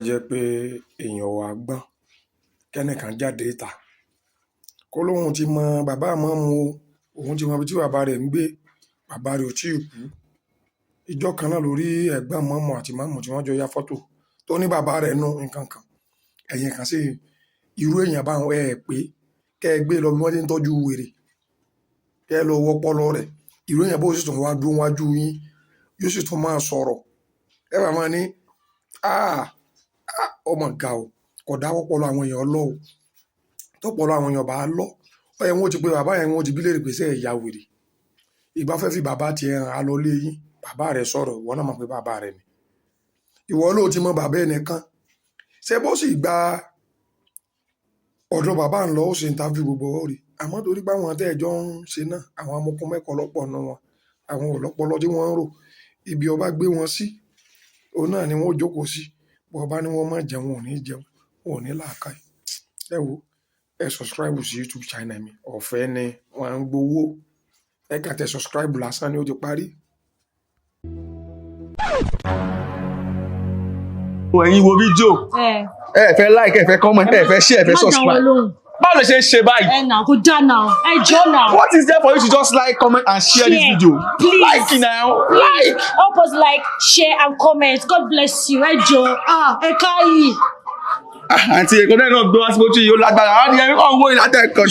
Jẹ́ pé èèyàn wà gbọ́n kẹ́nìkan jáde ìta kó lóun ti mọ bàbá ìmáàmù o, òun ti mọ ibi tí bàbá rẹ̀ ń gbé, bàbá rẹ̀ ò tí ì kú. Ìjọ kan náà lórí ẹ̀gbọ́n ìmáàmù àti ìmáàmù tí wọ́n jọ ya fọ́tò tó ní bàbá rẹ̀ nù nǹkan kan. Ẹ̀yìn kan sí irú èèyàn báwọn ẹ̀ pé kẹ́ ẹ gbé lọ bí wọ́n ti ń tọ́jú wèrè, kẹ́ ẹ lọ wọ́pọlọ rẹ̀. Irú èèyàn bó sì tún wá dúró wájú yín, yóò sì tún máa sọ̀rọ̀. Ẹ bá máa ní, "Ah, ah, ọmọ ga o, kò dá wọ́pọlọ àwọn èèyàn lọ o." Tọ́pọlọ àwọn èèyàn bá lọ, ó yẹ wọ́n ti pé bàbá yẹn, wọ́n ti bí léèrè pé ṣé ẹ ya wèrè. Ìgbà fẹ́ fi bàbá tiẹ̀ hàn á lọ lé yín, bàbá rẹ̀ sọ̀rọ̀, ìwọ náà mọ̀ pé bàbá rẹ̀ ni. Ìwọ ló ti mọ bàbá ẹnìkan. Ṣé bó sì gba ọ̀dọ̀ bàbá ń lọ, ó ṣe interview gbogbo ó rí. Àmọ́ torí pé àwọn tẹ́ ẹ jọ ń ṣe náà, àwọn amukun mẹ́kọ̀ọ́ lọ́pọ̀ nínú wọn, àwọn ò lọ́pọlọ tí wọ́n ń rò. Ibi ọba gbé wọn sí, òun náà ni wọ́n ó jókòó sí. Bó ọba ní wọ́n má jẹun, wọn ò ní jẹun, wọn ò ní làákàyè. Ẹ wo, ẹ subscribe sí YouTube channel mi, ọ̀fẹ́ ni, wọ́n ń gbowó. Ẹ kàn tẹ subscribe lásán ni, ó ti parí. Ẹ̀yin wo fídíò, ẹ fẹ́ like, ẹ fẹ́ comment, ẹ fẹ́ share, ẹ fẹ́ Má dá wọn subscribe. lóhùn. Báwo lè ṣe ń ṣe báyìí? Ẹ nà kó dá nà, ẹ jọ nà. What is there for you to just like, comment and share this Share, video? Please. Like now, like. Help us like, share and comment. God bless you. Ẹ jọ, ah, ẹ káyìí. Ah, àǹtí, èkó náà gbé wá sí bójú yìí, ó lágbára. Àwọn ènìyàn kàn ń wó ìlàtẹ̀ kan.